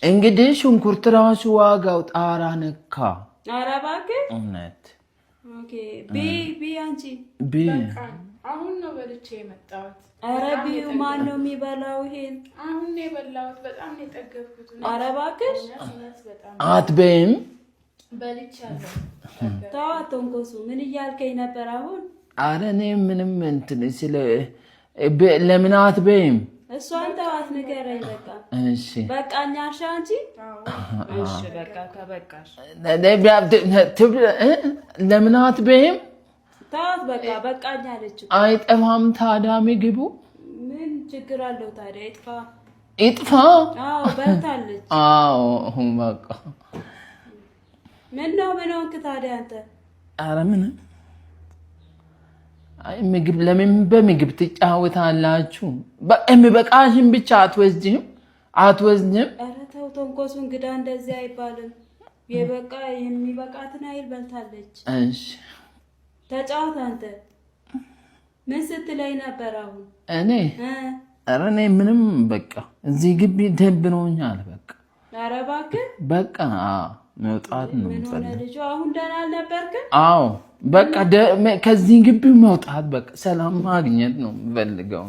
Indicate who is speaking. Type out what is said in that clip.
Speaker 1: እንግዲህ ሽንኩርት ራሱ ዋጋው ጣራ ነካ።
Speaker 2: ኧረ እባክህ።
Speaker 1: እውነት።
Speaker 2: Okay፣ ብይ ብይ አንቺ።
Speaker 1: ብይ።
Speaker 3: አሁን ነው በልቼ የመጣሁት።
Speaker 2: ኧረ ብዩ። ማን ነው የሚበላው ይሄን?
Speaker 3: አሁን ነው የበላሁት። በጣም ነው የጠገብኩት።
Speaker 2: ኧረ እባክሽ።
Speaker 3: እውነት በጣም።
Speaker 1: አትበይም?
Speaker 3: በልቻለሁ።
Speaker 2: ተው አትንኮሱ። ምን እያልከኝ ነበር አሁን?
Speaker 1: ኧረ እኔ ምንም እንትን ስለ ለምን አትበይም?
Speaker 2: እሷን ተዋት፣ ንገረኝ በቃ።
Speaker 1: እሺ።
Speaker 2: በቃኝ አልሽ አንቺ? እሺ በቃ ከበቃሽ።
Speaker 1: ለምን አትበይም?
Speaker 2: ተዋት በቃ፣ በቃኝ አለች።
Speaker 1: አይጠፋም ታዲያ ምግቡ?
Speaker 2: ምን ችግር አለው ታዲያ ይጥፋ።
Speaker 1: ይጥፋ።
Speaker 2: አዎ በልታለች።
Speaker 1: አዎ በቃ።
Speaker 2: ምን ነው፣ ምን ሆንክ ታዲያ አንተ?
Speaker 1: ኧረ ምንም። አይ ምግብ ለምን በምግብ ትጫወታላችሁ? የሚበቃሽን ብቻ አትወስጂም አትወስጂም።
Speaker 2: ኧረ ተው ተንኮሱ፣ እንግዳ እንደዚህ አይባልም። የበቃ የሚበቃትን አይል በልታለች።
Speaker 1: እሺ።
Speaker 2: ተጫወት አንተ። ምን ስትለኝ ነበር አሁን?
Speaker 1: እኔ? ኧረ እኔ ምንም፣ በቃ እዚህ ግቢ ደብሮኛል። በቃ።
Speaker 2: ኧረ እባክህ።
Speaker 1: በቃ መውጣት ነው
Speaker 2: ምን ሆነ
Speaker 1: የምፈልገው።
Speaker 2: ልጁ? አሁን ደህና አልነበርክም?
Speaker 1: አዎ በቃ ከዚህ ግቢ መውጣት፣ በቃ ሰላም ማግኘት ነው የምፈልገው።